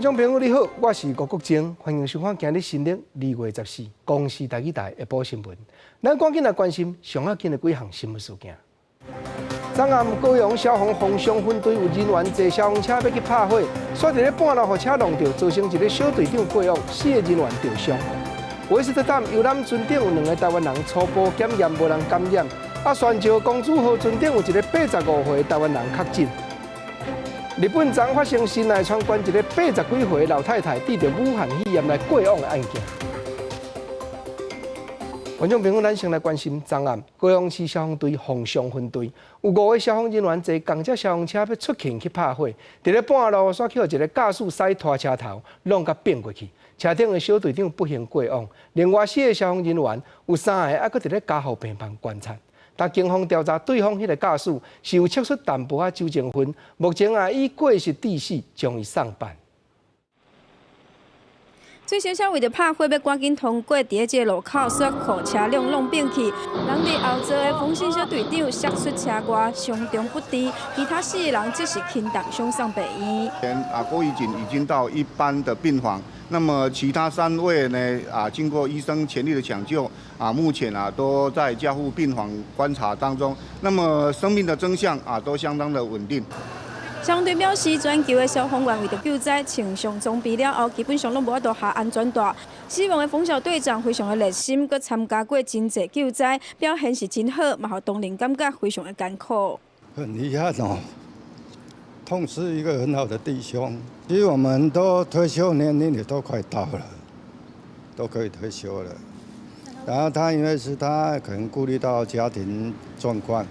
眾朋友你好，我是吳國晶，歡迎收看今日新曆2月14公視台語台下晡新聞。咱趕緊來關心上要緊的幾項新聞事件。昨暗高雄消防封傷分隊有人員坐消防車欲去拍火，煞佇咧半路予車挵著，造成一个小隊長過往，四个人員著傷。威斯特丹遊覽船頂有兩个台灣人初步檢驗無人感染，啊，旋石公主號船頂有一个85歲台灣人確診。日本昨發生神奈川縣一个80幾歲老太太得著武漢肺炎來過往的案件。觀眾朋友，咱先來關心昨暗高雄市消防隊封傷分隊有五个消防人員坐仝隻消防車欲出勤去拍火，佇咧半路煞去予一个駕駛駛拖車頭挵共變過去，車頂的小隊長不幸過往，另外四个消防人員有三个猶閣佇咧加護病房觀察。但警方調查對方彼个駕駛是有測出淡薄仔酒精薰，目前也以過失致死將伊送辦。水燒車為著拍火，欲趕緊通過佇咧這个路口，煞予車輛挵變去。人佇後座的馮姓小隊長摔出車外，傷重不治，其他四个人則是輕重傷送病院。啊，郭怡景已經到一般的病房，那麼其他三位呢？啊，經過醫生全力的搶救，啊，目前啊都在加護病房觀察當中。那麼生命的徵象啊都相當的穩定。消防隊表示，全球的消防員為著救災，穿上裝備了後，基本上攏無法度下安全帶。死亡的馮小隊長非常的熱心，閣參加過真濟救災，表現是真好，嘛予同仁感覺非常的艱苦。很遺憾哦，痛失一個很好的弟兄。其實我們都退休年齡也都快到了，都可以退休了。然後他因為是他可能顧慮到家庭狀況。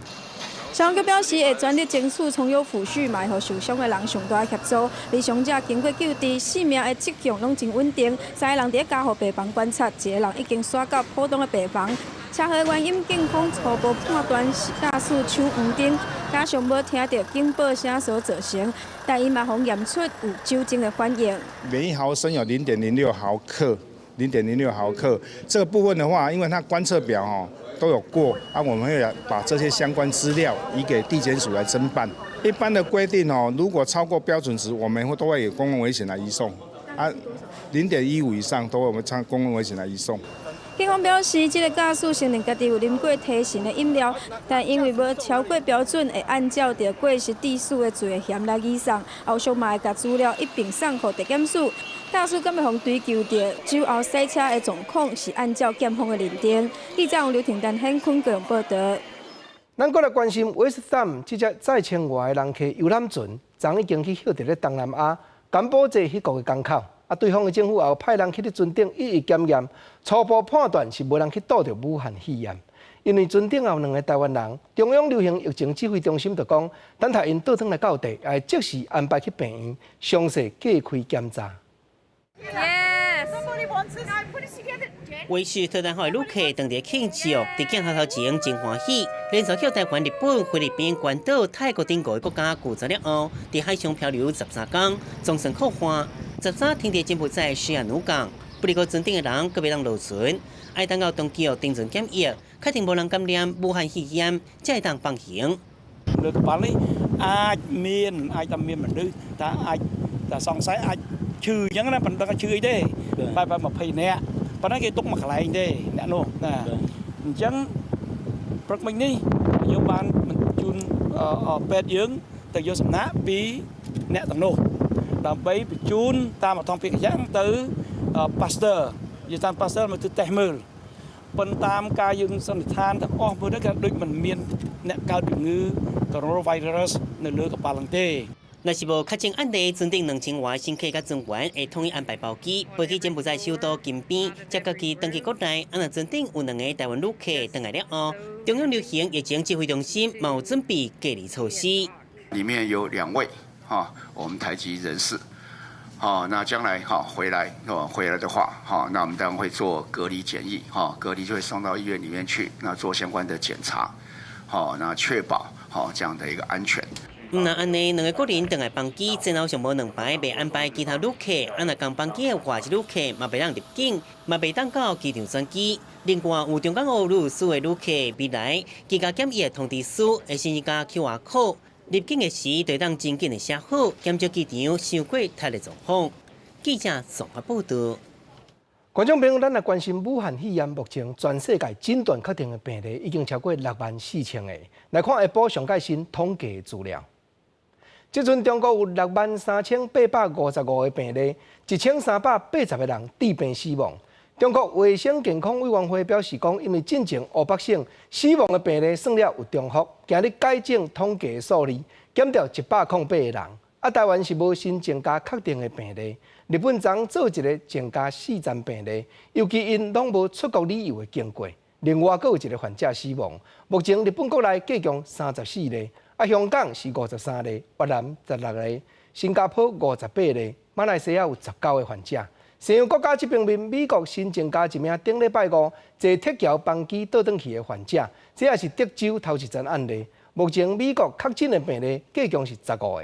消防局表示，會全力爭取從優撫恤，嘛會予受傷的人上大的協助。而傷者經過救治，性命的跡象攏真穩定。三个人佇咧加護病房觀察，一个人已經徙到普通的病房。車禍原因，警方初步判斷是駕駛搶黃燈，加上無聽著警報聲所造成。但伊嘛予驗出有酒精的反應。每一毫升有0.06毫克，0.06毫克。這個部分的話，因為它觀測表吼都有過，啊，我們會把這些相關資料移給地檢署來偵辦。一般的規定哦，如果超過標準值，我們會都會有公共危險來移送。啊，0.15以上都會我們參公共危險來移送。警方表示，這个駕駛承認家己有啉過提神的飲料，但因為無超過標準，會按照著過失致死的罪嫌來移送。後續嘛會共資料一併送予地檢署。駕駛敢會予追究著酒後駛車的狀況，是按照檢方的認定。記者劉婷丹顯坤高雄報導。咱閣來關心威斯汀這隻載千外个人客遊覽船，昨已經去歇佇咧東南亞柬埔寨彼國的港口。啊，對方的政府也有派人去佇船頂一一檢驗，初步判斷是無人去帶著武漢肺炎。因為船頂也有兩个台灣人，中央流行疫情指揮中心就講，等待𪜶倒轉來到地，會即時安排去病院詳細隔開檢查。 Yes. 威斯特丹號旅客當地慶祝，佇鏡頭頭前真歡喜。連續去台灣、日本、菲律賓、關島、泰國等五个國家救災了後，佇海上漂流13工，總算靠岸。13停佇柬埔寨西哈努港，不過船頂的人閣袂當落船，愛等到當局登船檢疫，確定無人感染武漢肺炎，才會當放行。 លើកប៉ាល់នេះអាចមានអាចតែមានមនុស្សតែអាចតែសង្ស័យអាចឈឺអញ្ចឹងណាប៉ុន្តែឈឺអីទេបែប20នាក់ប៉ុន្តែគេទុកមួយកន្លែងទេអ្នកនោះណាអញ្ចឹងព្រឹកមិញនេះយើងបានបញ្ជូនពេទ្យយើងទៅយកសំណាក់ពីអ្នកទាំងនោះដើម្បីបញ្ជូនតាមអថងពីកយ៉ាងទៅប៉ាស្ទ័រនិយាយតាមប៉ាស្ទ័រមកធ្វើតេស្តមើលប៉ុន្តែតាមការយើងសន្និដ្ឋានទាំងអស់មើលទៅក៏ដូចមិនមានអ្នកកើតជំងឺ coronavirus នៅលើកប៉ាល់ហ្នឹងទេ若是無確診案例，船頂2000外乘客佮船員會統一安排包機，飛去柬埔寨首都金邊，才家己轉去國內。啊，若船頂有兩个台灣旅客轉來了後，中央流行疫情指揮中心嘛有準備隔離措施。裡面有兩位哈，我們台籍人士，好，那將來哈回來哦回來的話，哈，那我們當然會做隔離檢疫，哈，隔離就會送到醫院裡面去，那做相關的檢查，好，那確保好這樣的一個安全。毋但按呢，兩个國人轉來班機，前後上無兩排袂安排其他旅客，啊，若仝班機的外籍旅客嘛袂當入境，嘛袂當到機場轉機。另外，有中港澳入四个旅客未來居家檢疫的通知書會先加 QR code，入境的時就當真緊的寫好，減少機場傷過塞的狀況。記者綜合報道。觀眾朋友，咱來關心武漢肺炎，目前全世界診斷確定的病例已經超過6萬4千個。來看下晡上蓋新統計資料，這陣中國有6萬3855個病例，1380個人致病死亡。中國衛生健康委員會表示講，因為進前湖北省死亡的病例算了有重複，今日改正統計數字，減掉108個人。啊，台灣是無新增加確定的病例。日本昨做一个增加四萬病例，尤其𪜶攏無出國旅遊的經過。另外，閣有一個患者死亡。目前日本國內計共34例，啊，香港是53例，越南16例，新加坡58例，馬來西亞有19個患者。西洋國家這邊面，美國新增加一名頂禮拜五坐鐵橋班機倒轉去的患者，這也是德州頭一宗案例。目前美國確診的病例計共是15個。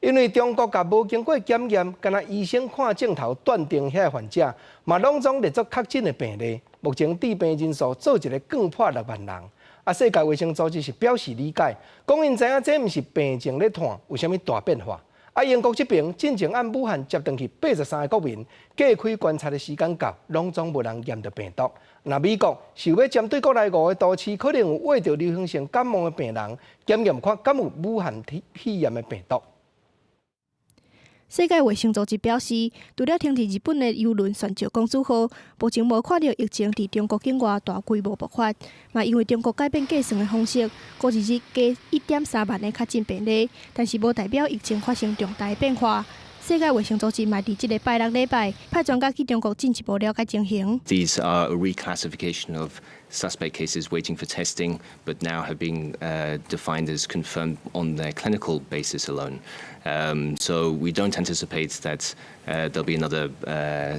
因為中國共無經過檢驗，干焦醫生看症頭斷定遐个患者，嘛攏總列作確診的病例。目前致病人數做一个更破6萬人。啊，世界衛生組織是表示理解，講𪜶知影這毋是病情咧湠有啥物大變化。啊，英國這邊進前按武漢接轉去83個國民，隔開觀察的時間到，攏總無人驗著病毒。若美國是欲針對國內五個都市可能有患著流行性感冒的病人，檢驗看敢有武漢肺炎的病毒。世界衛生組織表示，除了停佇日本的郵輪船石公主號，目前無看著疫情佇中國境外大規模爆發。嘛，因為中國改變計算的方式，過一日加1.3萬个確診病例，但是無代表疫情發生重大變化。世界衛生組織嘛佇這个拜六禮拜派專家去中國進一步了解情形。 These are a reclassification of suspect cases waiting for testing, but now have been defined as confirmed on their clinical basis alone. So we don't anticipate that there'll be another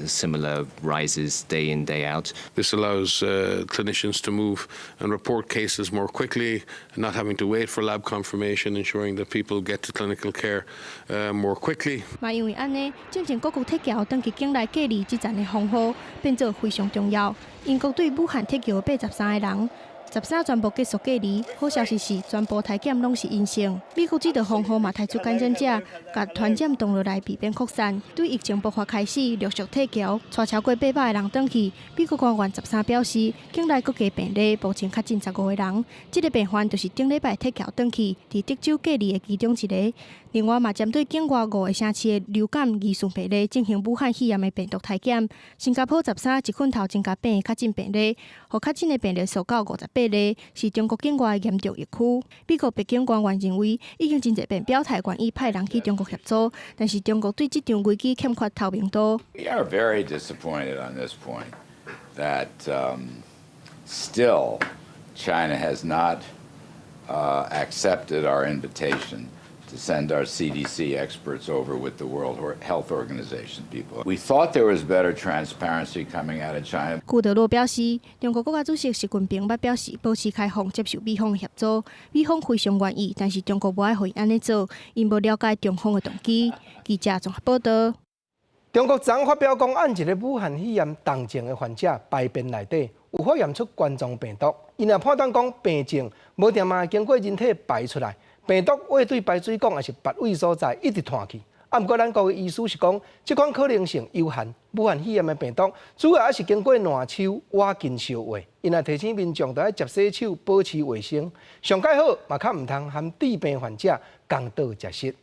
similar rises day in, day out. This allows clinicians to move and report cases more quickly, not having to wait for lab confirmation, ensuring that people get to clinical care more quickly. 嘛，因為按呢，進前各國撤僑轉去境內隔離這層的防護變做非常重要。英國對武漢撤僑83個人，13全部結束隔離。好消息是，全部篩檢攏是陰性。美國這道防護嘛，提出感染者，共傳染擋落來，避免擴散。對疫情爆發開始，陸續撤僑，帶超過800個人轉去。美國官員十三表示，境內閣加病例，目前確診15個人。這个病患就是頂禮拜撤僑轉去，佇德州隔離的其中一个。另外嘛，針對境外五个城市的流感疑似病例進行武漢肺炎的病毒篩檢。新加坡十三一困頭增加八个確診病例，予確診的病例數到58例，是中國境外的嚴重疫區。美國白宮官員認為，已經真濟遍表態願意派人去中國協助，但是中國對這場危機欠缺透明度。 We are very disappointed on this point that still China has not accepted our invitation to send our CDC experts over with the World Health Organization people. We thought there was better transparency coming out of China. 庫德洛表示，中國國家主席習近平捌表示保持開放，接受美方的協助，美方非常願意，但是中國無愛予𪜶按呢做，𪜶無了解中方的動機。記者綜合報道。中國昨發表講，按一个武漢肺炎重症的患者排便內底有發現出冠狀病毒，𪜶也判斷講病症無定嘛經過人體排出來。病毒會對排水管抑是別位所在一直傳去，啊，毋過咱國的醫師是講，這款可能性有限。武漢肺炎的病毒主要還是經過爛手、碗巾相話，𪜶也提醒民眾著愛捷洗手、保持衛生，上蓋好嘛較毋通和致病患者仝桌食食。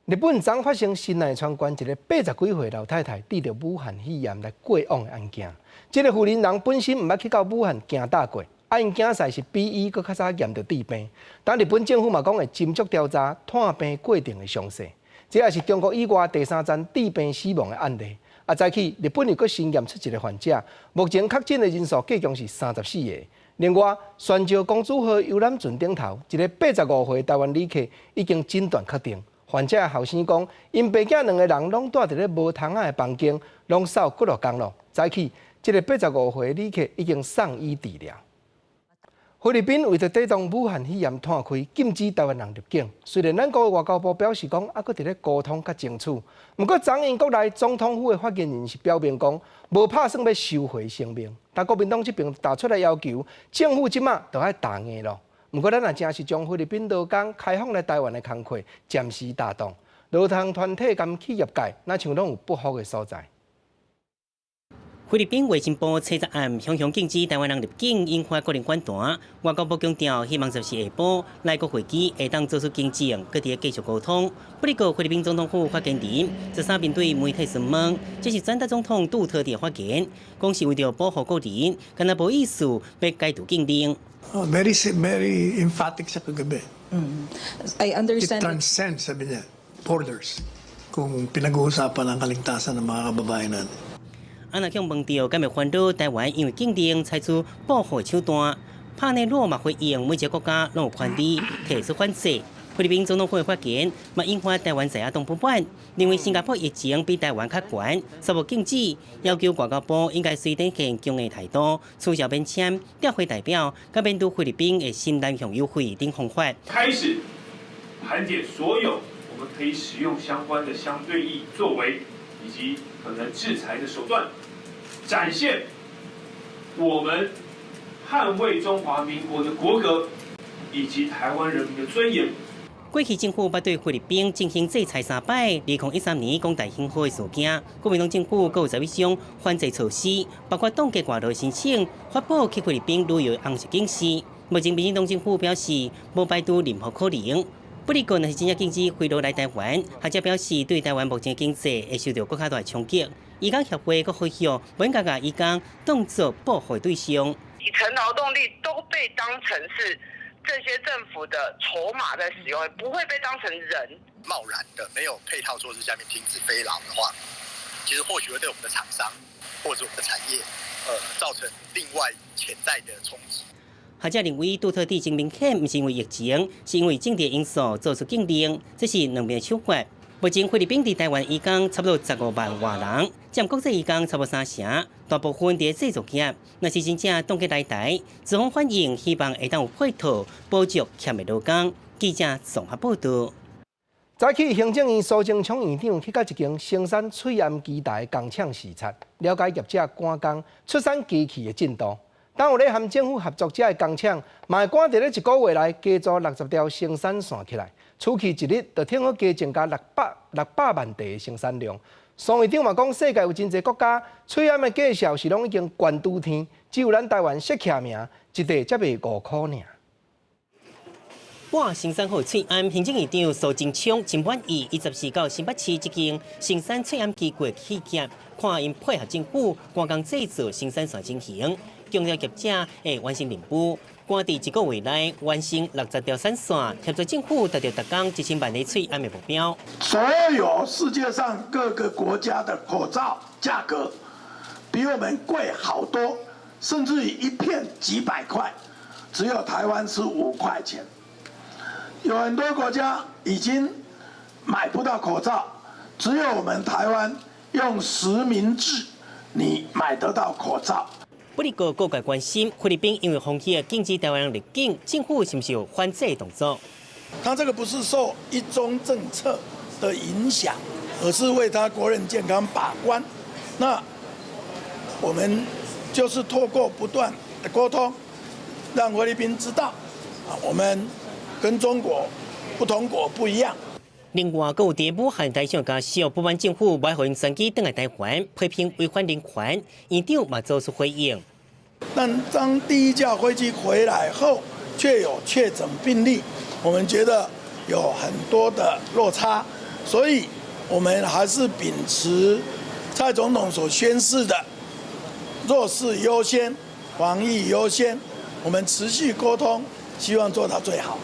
日本昨發生神奈川縣一个80幾歲老太太得著武漢肺炎來過往的案件，這个婦人人本身毋捌去到武漢行踏過。啊，𪜶囝婿是比伊閣較早驗著致病，但日本政府嘛講會斟酌調查傳病過程的詳細。這也是中國以外第三宗致病死亡的案例。啊，早起日本又閣新驗出一个患者，目前確診的人數計共是34個。另外，船石公主號遊覽船頂頭一个85歲台灣旅客已經診斷確定。患者的後生講，𪜶爸囝兩个人攏蹛佇咧無窗仔的房間，攏掃幾落工咯。早起，這个85歲旅客已經送醫治療。菲律賓為著抵擋武漢肺炎湠開，禁止台灣人入境。雖然咱國的外交部表示講，猶閣佇咧溝通佮爭取，毋過昨𪜶國內總統府的發言人是表明講，無拍算欲收回聲明。但國民黨這邊提出來要求，政府這馬就愛答應咯。毋過咱也誠實將菲律賓勞工開放來台灣的工課暫時打斷。勞動團體佮企業界，若像攏有不服的所在。菲律賓衛生部初十暗強強禁止台灣人入境，引發國人反彈。外交部強調，希望14下晡內閣會議會當做出更正，閣佇繼續溝通。不過，菲律賓總統府發言人13面對媒體詢問，這是前總統杜特蒂發言，講是為著保護國人，敢若無意思欲解除禁令。 Very, very emphatic siya kagabi. I understand. It transcends, sabi niya, borders kung pinag-uusapan ang kaligtasan ng mga kababayan natin. 啊，若向問著，敢會煩惱台灣因為禁令採取報復手段，帕內洛嘛回應，每一個國家攏有權利提出反制。菲律賓總統府發言嘛引發台灣在野黨不滿，認為新加坡疫情比台灣較懸，宣布禁止，要求外交部應該隨展現強硬態度，取消免簽、調回代表，佮免對菲律賓的新南向優惠等方法。開始盤點所有我們可以使用相關的相對應作為以及可能制裁的手段，展現我們捍衛中華民國的國格以及台灣人民的尊嚴。過去政府捌對菲律賓進行制裁三擺，2013年講大興號的事件，國民黨政府閣有採取一項反制措施，包括凍結外勞申請、發布去菲律賓旅遊紅色警示。目前民進黨政府表示，無排除任何可能。不過，若是真正禁止菲勞來台灣，學者表示對台灣目前經濟會受著閣較大衝擊。移工協會閣呼籲，毋應該共移工當作報復對象。底層勞動力都被當成是這些政府的籌碼在使用，不會被當成人。貿然的沒有配套措施下面停止飛勞的話，其實或許會對我們的廠商或者我們的產業，造成另外潛在的衝擊。學者認為，杜特蒂真明顯毋是因為疫情，是因為政治因素做出禁令，這是兩面手法。目前菲律賓佇台灣移工差不多15萬外人，佔國際移工差不多三成，大部分佇製造業。若是真正凍結來台，資方反映希望會當有配套補足欠的勞工。記者綜合報導。早起行政院蘇貞昌院長去到一間生產喙罨機台工廠視察，了解業者趕工出產機器的進度。當有咧和政府合作這的工廠，嘛會趕佇咧一個月內加組60條生產線起來，初期一日就聽好加增加600萬袋的生產量。蘇院長嘛講，世界有真濟國家喙罨的價數是攏已經懸拄天，只有咱台灣說起名，一袋才賣5箍爾。哇！生產好喙罨，行政院長蘇貞昌真滿意，伊14到新北市這間生產喙罨機具企業，看𪜶配合政府趕工製造生產線情形，強調業者會完成任務，趕佇一個月內完成60條產線，協助政府達到逐工1000萬個喙罨的目標。所有世界上各個國家的口罩價格比我們貴好多，甚至於一片幾百塊，只有台灣是5塊錢。有很多國家已經買不到口罩，只有我們台灣用實名制，你買得到口罩。不過，各界關心菲律賓因為防疫禁止台灣人入境，政府是毋是有反制動作？他這個不是受一中政策的影響，而是為他國人健康把關。那我們就是透過不斷的溝通，讓菲律賓知道，啊，我們跟中國不同國不一樣。另外，閣有佇武漢台商家屬不滿政府無愛予𪜶專機轉來台灣，批評違反人權，院長嘛做出回應。但當第一架飛機回來後，卻有確診病例，我們覺得有很多的落差，所以我們還是秉持蔡總統所宣示的弱勢優先、防疫優先，我們持續溝通，希望做到最好。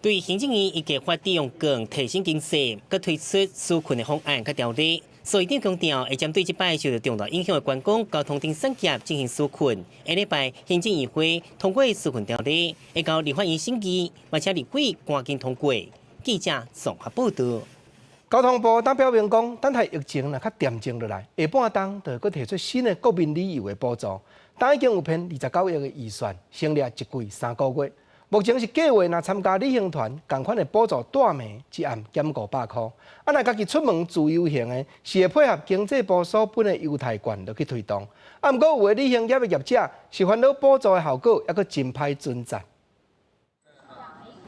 對行政院已計劃利用券提升經濟，閣推出紓困的方案佮條例，所以院長強調會針對這擺受著重大影響的觀光、交通等產業進行紓困。下禮拜行政院會通過紓困條例，會交立法院審議，嘛請立委趕緊通過。記者綜合報導。交通部當表明講，等待疫情若較恬靜落來，下半冬就會閣提出新的國民旅遊的補助。當已經有編29億的預算，成立一季3個月。目前是計劃，若參加旅行團，仝款會補助蹛暝一暗減500箍。啊，若家己出門自由行的，是會配合經濟部所分的優待券落去推動。啊，毋過有的旅行業的業者是煩惱補助的效果，猶閣真歹準讚。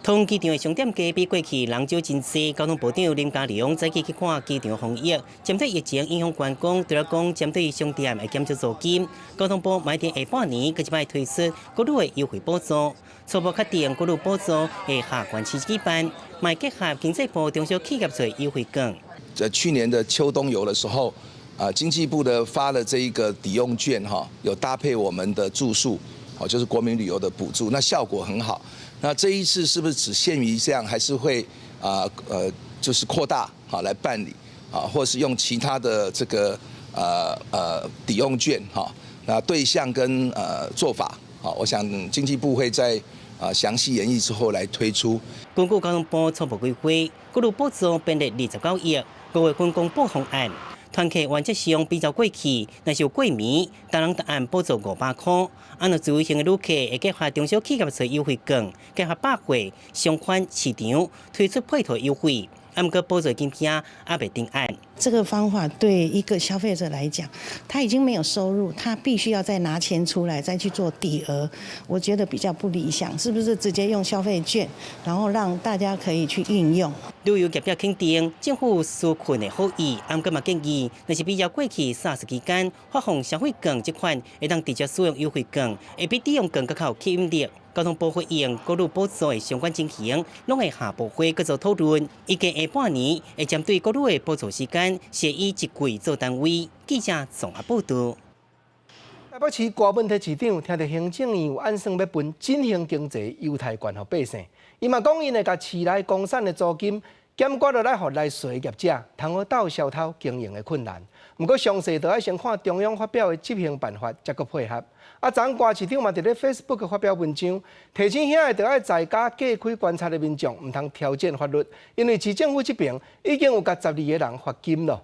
桃園機場的商店街比過去人少真濟，交通部長林佳龍早起去看機場防疫，針對疫情影響觀光，除了講針對商店會減少租金，交通部嘛佇下半年閣一擺推出國旅的優惠補助，初步確定國旅補助會下縣市舉辦，嘛結合經濟部中小企業稅優惠券。在去年的秋冬遊的時候，啊，經濟部的發了這一個抵用券，哈，有搭配我們的住宿，好，就是國民旅遊的補助，那效果很好。那這一次是不是只限於這樣，還是會啊就是擴大好來辦理啊，或是用其他的這個抵用券哈？那對象跟做法，好，我想經濟部會在啊詳細研議之後來推出。根據交通部初步規劃，國旅補助編列29億，5月份公布方案。團客原則上比照過去，若是有過暝，逐人逐暗補助500箍。啊，若自由行的旅客會結合中小企業稅優惠券，結合百貨、商圈、市場推出配套優惠。啊，毋過補助金額猶未定案。這個方法對一個消費者來講，他已經沒有收入，他必須要再拿錢出來再去做抵額，我覺得比較不理想。是不是直接用消費券，然後讓大家可以去運用？旅遊業者肯定政府紓困的好意，毋過嘛建議，若是比較過去 SARS 期間發放消費券這款，會當直接使用優惠券，會比抵用券閣較有吸引力。交通部回應國旅補助的相關情形，攏會下部會閣做討論。預計下半年會針對國旅的補助時間，是以一季做單位。記者綜合報導。台北市郭文體市長聽著行政院有按算欲分振興經濟優待券予百姓，伊嘛講𪜶會共市內公產的租金減寡落來，予來稅業者通好鬥痟偷經營的困難。毋過詳細就愛先看中央發表的執行辦法，才閣配合。啊，昨昏郭市長嘛佇咧 Facebook 發表文章，提醒遐個著愛在家隔開觀察的民眾，毋通挑戰法律，因為市政府這邊已經有共12個人罰金囉。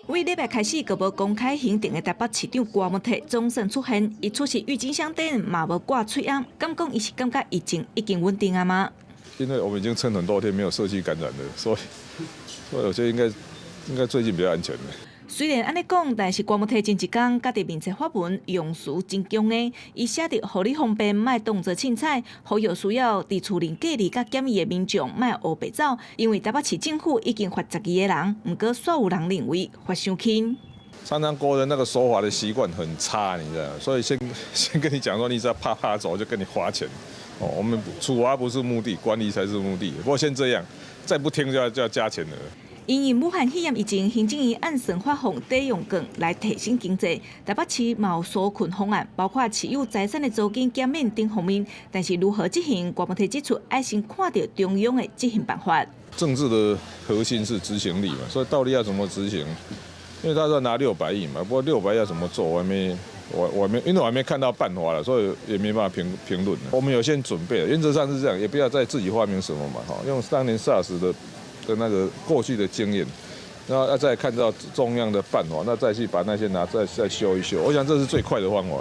為禮拜開始，閣無公開行程的台北市長郭文體總算出現，伊出席鬱金香店嘛無掛喙罨，敢講伊是感覺疫情已經穩定啊嗎？因為我們已經撐很多天沒有社區感染了，所以我覺得應該最近比較安全。雖然按呢講，但是郭文體前一工佮佇面冊發文，用詞真強硬。伊寫著予你方便，莫當做凊彩，呼籲需要佇厝內隔離佮檢疫的民眾莫烏白走，因為台北市政府已經罰12個人，毋過煞有人認為罰傷輕。常常國人那個守法的習慣很差，你知道，所以先跟你講說，你只要怕怕走，就跟你罰錢。哦，我們處罰不是目的，管理才是目的。不過先這樣，再不聽就要加錢了。因應武漢肺炎疫情，行政院按算發放抵用券來提升經濟。台北市嘛有紓困方案，包括持有財產的租金減免等方面。但是如何執行，郭文體指出，愛先看著中央的執行辦法。政治的核心是執行力嘛，所以到底要怎麼執行？因為他說拿600億嘛，不過六百億要怎麼做，我還沒，我還沒，因為我還沒看到辦法了，所以也沒辦法評論。我們有先準備，原則上是這樣，也不要再自己發明什麼嘛，哈，用當年 SARS 的那個過去的經驗，然後要再看到中央的辦法，那再去把那些拿再修一修，我想這是最快的方法。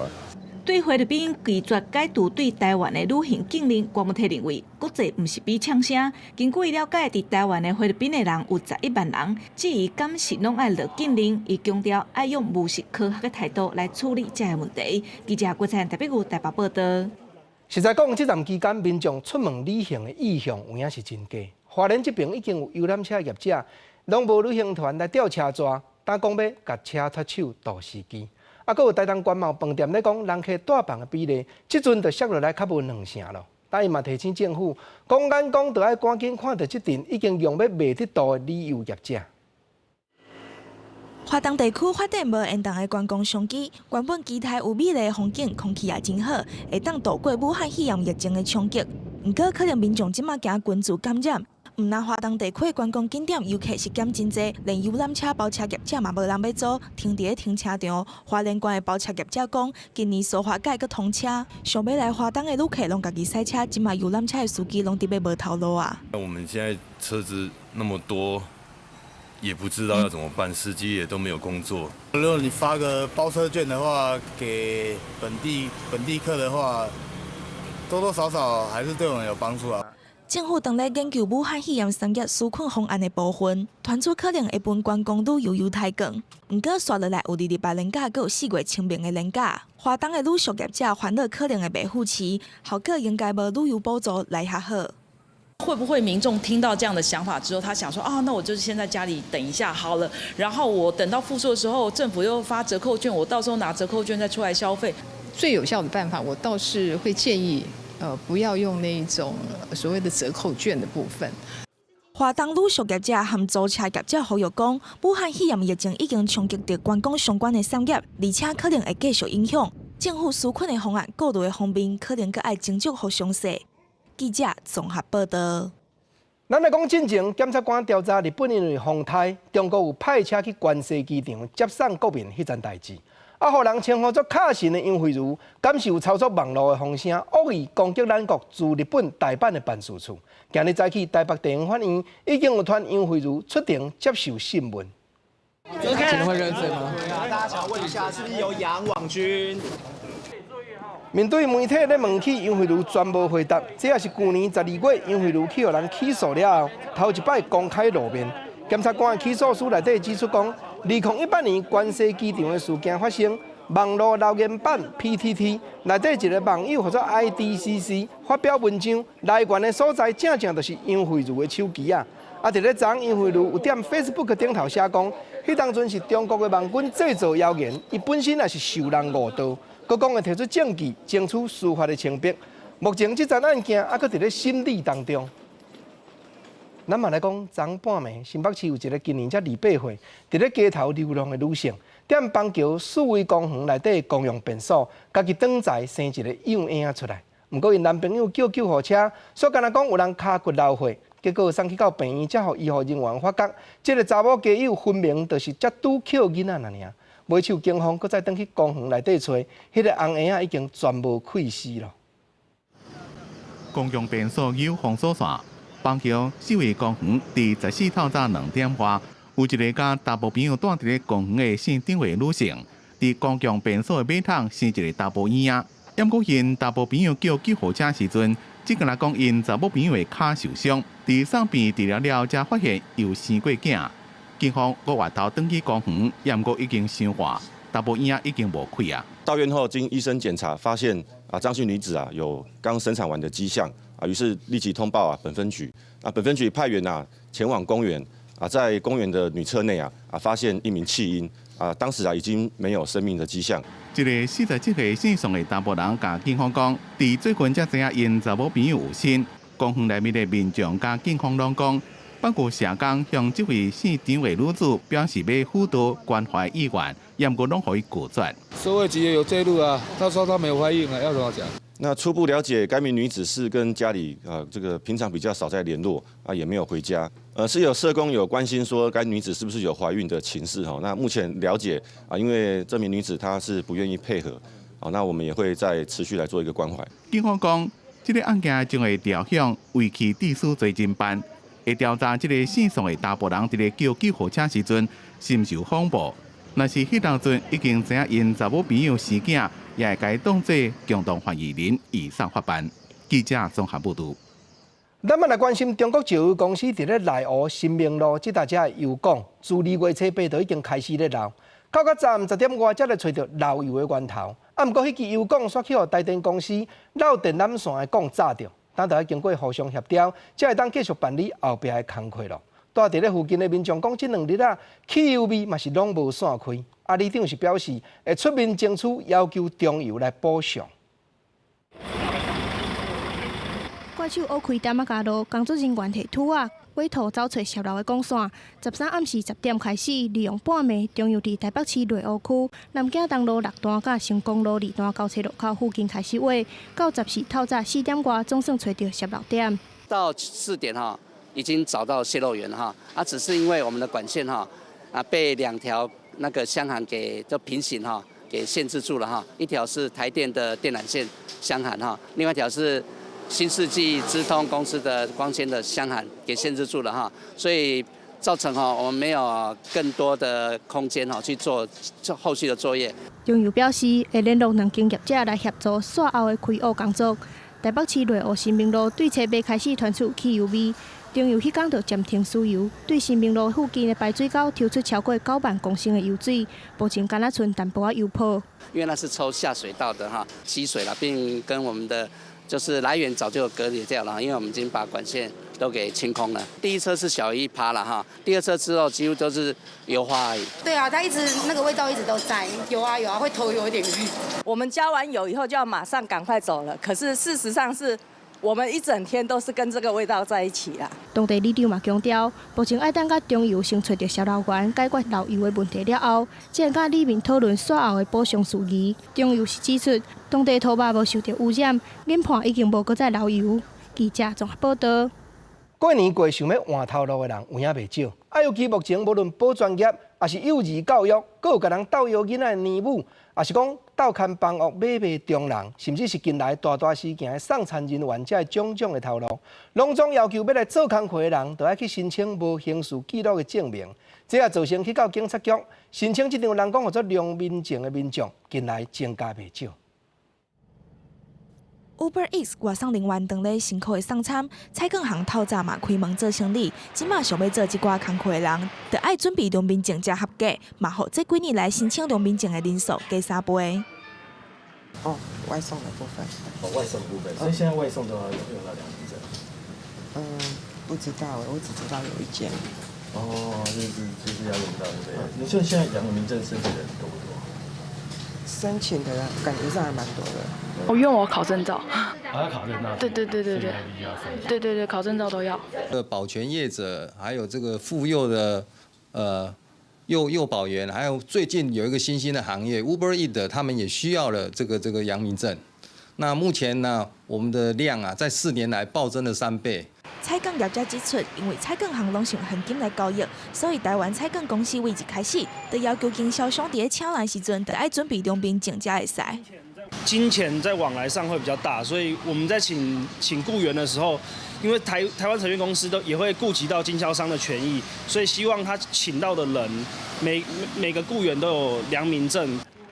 對菲律賓拒絕解除對台灣的旅行禁令，郭文體認為國際毋是比槍聲。根據了解，佇台灣的菲律賓的人有11萬人。至於敢是攏愛落禁令，伊強調愛用務實科學的態度來處理這個問題。記者郭彩台北台北報道。實在講，這段期間民眾出門旅行的意向有影是真低。花蓮這邊已經有遊覽車業者，攏無旅行團來吊車逝，擔講欲共車脫手渡司機。啊，閣有台東關貿飯店咧講，人客帶房的比例，這陣就縮落來較無兩成囉。但伊嘛提醒政府，講眼光著愛趕緊看著這陣已經用欲袂得渡的旅遊業者。花東地區發展無延宕的觀光商機，原本期待有美麗的風景，空氣也真好，會當渡過武漢肺炎疫情的衝擊。毋過，可能民眾這馬驚群聚感染，毋但花東地區觀光景點遊客是減真濟，連遊覽車包車業者嘛無人欲租，停佇咧停車場。花蓮縣的包車業者講，今年蘇花改閣通車，想欲來花東的旅客攏家己駛車，這馬遊覽車的司機攏佇欲無頭路啊。我們現在車子那麼多，也不知道要怎麼辦，司機也都沒有工作。如果你發個包車券的話，給本地客的話，多多少少還是對我們有幫助啊。政府當咧研究武漢肺炎三業紓困方案的部分，傳出可能會分觀光旅遊優待券。毋過，紲落來有28連假，閣有4月清明的連假。華東的旅宿業者煩惱可能會袂赴市，效果應該無旅遊補助來較好。會不會民眾聽到這樣的想法之後，他想說啊，那我就是先在家裡等一下好了，然後我等到復甦的時候，政府又發折扣券，我到時候拿折扣券再出來消費。最有效的辦法，我倒是會建議，不要用那一種所謂的折扣券的部分。華東旅宿業者和租車業者呼籲講，武漢肺炎疫情已經衝擊著觀光相關的產業，而且可能會繼續影響。政府紓困的方案顧慮的方面，可能閣愛斟酌予詳細。記者綜合報道。咱來講進前，檢察官調查日本因為風颱，中國有派車去關西機場接送國民彼層代誌，啊，予人稱呼做卡神的楊惠如，敢是有操作網路的風聲，惡意攻擊咱國駐日本大阪的辦事處。今日早起，台北地方法院已經有傳楊惠如出庭接受審問。今天會認罪嗎？大家想問一下，是不是有養網軍？面對媒體咧問起，楊惠如全無回答。這也是舊年12月楊惠如去予人起訴了後，頭一擺公開露面。檢察官起訴書內底指出講，2018年關西機場的事件發生，網路留言板 PTT 內底一個網友號做 IDCC 發表文章，來源的所在正正就是楊惠如的手機啊！啊，佇咧昨楊惠如有踮 Facebook 頂頭寫講，彼當陣是中國的網軍製造謠言，伊本身也是受人誤導。閣講會提出證據，爭取司法的清白。目前這樁案件猶閣佇咧審理當中。咱嘛來講，昨半暝新北市有一個今年才28歲，佇咧街頭流浪的女性，踮板橋四維公園內底公用便所，家己轉載生一個幼嬰仔出來。毋過𪜶男朋友叫救護車，煞干焦講有人跤骨流血，結果送去到病院，才予醫護人員發覺，這個查某家幼分明就是才拄抾囡仔爾爾。尾手警方閣再轉去公園內底揣，彼個紅嬰仔已經全無氣息咯。公共便所有封鎖線，板橋四維公園佇14透早2點外，有一个佮查埔朋友蹛佇咧公園的姓張的女性，佇公共便所的馬桶生一个查埔嬰仔，毋過𪜶查埔朋友叫救護車時陣，只干焦講𪜶查某朋友的跤受傷，佇送病治療了，才發現有生過囝。警方五月頭轉去公園，毋過已經傷晚，查埔嬰仔已經無氣啊。到院後經醫生檢查，發現啊張姓女子啊有剛生產完的跡象啊，於是立即通報啊本分局。啊本分局派員啊前往公園啊，在公園的女廁內啊啊發現一名棄嬰啊，當時啊已經沒有生命的跡象。這个47歲姓宋的查埔人共警方講，佇最近才知影𪜶查某朋友有身。公園內面的民眾佮警方攏講，包括社工向這位姓張的女子表示欲輔導關懷意願，毋過攏予伊拒絕。社會局也有介入啊，他說他沒有懷孕啊，要怎麼講？那初步了解，該名女子是跟家裡啊這個平常比較少在聯絡啊，也沒有回家。是有社工有關心說該女子是不是有懷孕的情勢哈。那目前了解啊，因為這名女子她是不願意配合，啊，那我們也會再持續來做一個關懷。警方講，這个案件將會調向遺棄致死罪偵辦，會調查這个姓宋的查埔人佇咧叫救護車時陣是毋是有謊報。若是彼當陣已經知影𪜶查某朋友生囝，也會共伊當做共同嫌疑人，移送法辦。記者綜合報導。咱嘛來關心中國石油公司佇咧內湖新明路這搭遮油管，自2月初8就已經開始咧漏，到到昨暗10點外才來揣著漏油的源頭。啊，毋過彼支油管煞去予台電公司漏電纜線的管閘著，等著愛經過互相協調，才會當繼續辦理後壁的工課咯。蹛佇咧附近的民眾講，這兩日啊，汽油味嘛是攏無散開。啊，里長是表示會出面爭取，要求中油來補償。怪手挖開淡仔加路，工作人員提土仔、委托走揣洩漏的管線。13暗時10點開始，利用半暝，中油佇台北市內湖區南京東路6段佮成功路2段交叉路口附近開始挖，到14透早4點外，總算揣著洩漏點。到4點哈，已經找到洩漏源哈，啊，只是因為我們的管線哈，啊被兩條那個箱涵給就平行哈，給限制住了哈。一條是台電的電纜線箱涵哈，另外一條是新世紀資通公司的光纖的箱涵給限制住了哈，所以造成哈我們沒有更多的空間哈去做做後續的作業。中油表示會聯絡兩間業者來協助煞後的開挖工作。台北市內湖新民路對冊馬開始傳出汽油味，中油彼工就暫停輸油，對新民路附近的排水溝抽出超過9萬公升的油水，目前敢若賰淡薄仔油泡。因為那是抽下水道的哈，積水了，並跟我們的就是來源早就隔離掉了，因為我們已經把管線都給清空了。第一車是小一趴了哈，第二車之後幾乎都是油花而已。對啊，它一直那個味道一直都在，有啊有啊，會頭有點暈。我們加完油以後就要馬上趕快走了，可是事實上是我們一整天都是跟這個味道在一起啦。當地里長嘛強調，目前愛等佮中油先揣著洩漏源，解決漏油的問題了後，才會佮里民討論煞後的補償事宜。中油是指出，當地土肉無受著污染，研判已經無閣再漏油。記者綜合報道。過年過想欲換頭路的人有影袂少，啊，尤其目前無論保全業，抑是幼兒教育，閣有共人鬥枵囡仔的奶母，抑是講鬥看房屋買賣中人，甚至是近來大大事件的送餐人員，這種種的頭路，攏總要求欲來做工課的人，著愛去申請無刑事記錄的證明，這也造成去到警察局申請這張人講號做良民證的民眾，近來增加袂少。 Uber Eats 外送人員當咧辛苦的送餐，採購行透早嘛開門做生理。這馬想欲做這寡工課的人，著愛準備良民證才合格，嘛予這幾年來申請良民證的人數加三倍。哦，外送的部分。哦，外送的部分，所以現在外送都要用到良民證。嗯，不知道，我只知道有一間。哦，就是要用到對不對？你說現在良民證申請的人多不多？申請的人感覺上還蠻多的。我因為我考證照。還要考證照？對對對對對。對對對，考證照都要。保全業者，還有這個婦幼的幼保員，還有最近有一個新興的行業 Uber Eats，他們也需要了這個良民證。那目前呢，我們的量啊，在4年來暴增了3倍。採礦業者指出，因為採礦行攏是用現金來交易，所以台灣採礦公司對一開始就要求經銷商佇咧請人時陣，著愛準備良民證才會使。金錢在往來上會比較大，所以我們在請僱員的時候，因為台灣採運公司都也會顧及到經銷商的權益，所以希望他請到的人每個僱員都有良民證。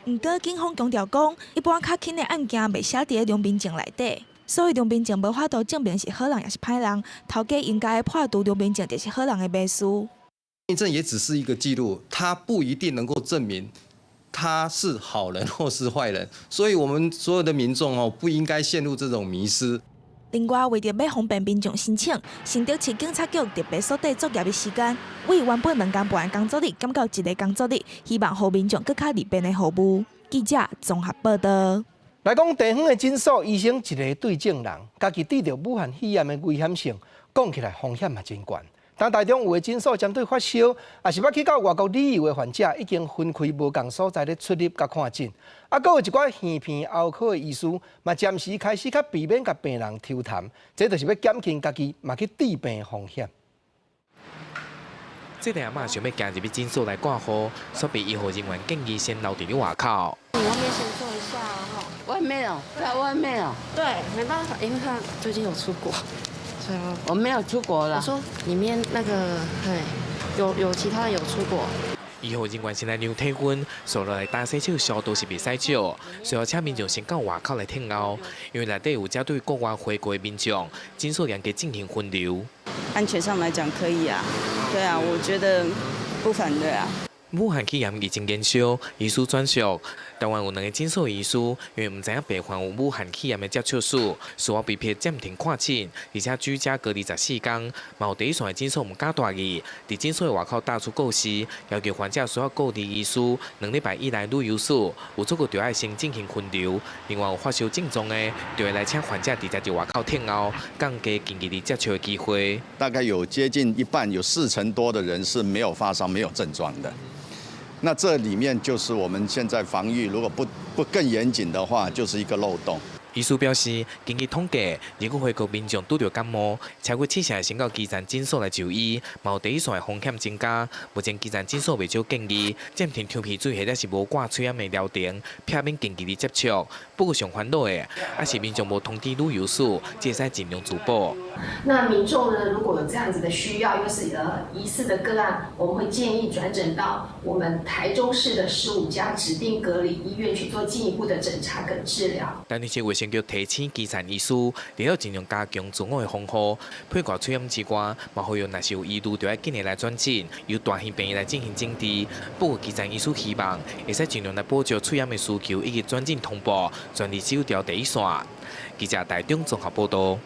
毋過警方強調講，一般較輕的案件袂寫佇咧良民證內底，所以良民證無法度證明是好人抑是歹人。頭家應該破除良民證就是好人的迷思。良民證也只是一個記錄，它不一定能夠證明他是好人或是壞人，所以我們所有的民眾哦，不應該陷入這種迷思。另外，為著欲方便民眾申請，新竹市警察局特別縮短作業的時間，為原本2工半的工作日減到一个工作日，希望予民眾閣較利便的服務。記者綜合報道。來講地方的診所醫生一个對證人，家己得著武漢肺炎的危險性，講起來風險嘛真懸。但台中有的診所針對發燒，抑是欲去到外國旅遊的患者，已經分開無仝所在咧出入佮看診。啊，閣有一寡耳鼻喉科的醫師，嘛暫時開始較避免共病人抽痰，這就是欲減輕家己嘛去致病風險。這個阿嬤想欲行入去診所來掛號，卻被醫護人員建議先留佇咧外口。你外面先坐一下哈。外面哦，在外面哦。對，沒辦法，因為他最近有出國。我沒有出國啦。我說裡面那個，對，有其他人有出國。醫護人員先來量體溫，紲落來乾洗手消毒是袂使少，隨後請民眾先到外口來等候，因為內底有針對國外回國的民眾，診所嚴格進行分流。安全上來講可以啊，對啊，我覺得不反對啊。武漢肺炎疫情延燒，醫師轉述，台灣有兩个診所醫師，因為毋知影病患有武漢肺炎的接觸史，需要被迫暫停看診，而且居家隔離14天。嘛有第一線的診所毋敢大意，佇診所的外口貼出告示，要求患者需要顧慮醫師2禮拜以內旅遊史，有出國就愛先進行分流。另外有發燒症狀的，就會來請患者直接佇外口等候，降低近距離接觸的機會。大概有接近一半，有4成多的人是沒有發燒、沒有症狀的。那這裡面就是我們現在防禦，如果不更嚴謹的話，就是一個漏洞。醫師表示，根據統計，如果回國民眾拄著感冒，超過七成會先到基層診所來就醫，嘛有第一線的風險增加。目前基層診所袂少建議暫停抽鼻水或者是無掛喙罨的療程，避免近距離接觸。不過上煩惱的，抑是民眾無通知旅遊史，這會使盡量自保。那民眾呢，如果有這樣子的需要，又是疑似的個案，我們會建議轉診到我們台中市的15家指定隔離醫院去做進一步的診查跟治療。但是衛生生局提醒基層醫師，除了盡量加強自我的防護，配掛喙罨之外，嘛呼籲若是有疑慮，就愛緊的來轉診，由大型病院來進行診治。不過基層醫師希望會使盡量來保障喙罨的需求以及轉診通報，全力守牢第一線。記者台中綜合報導。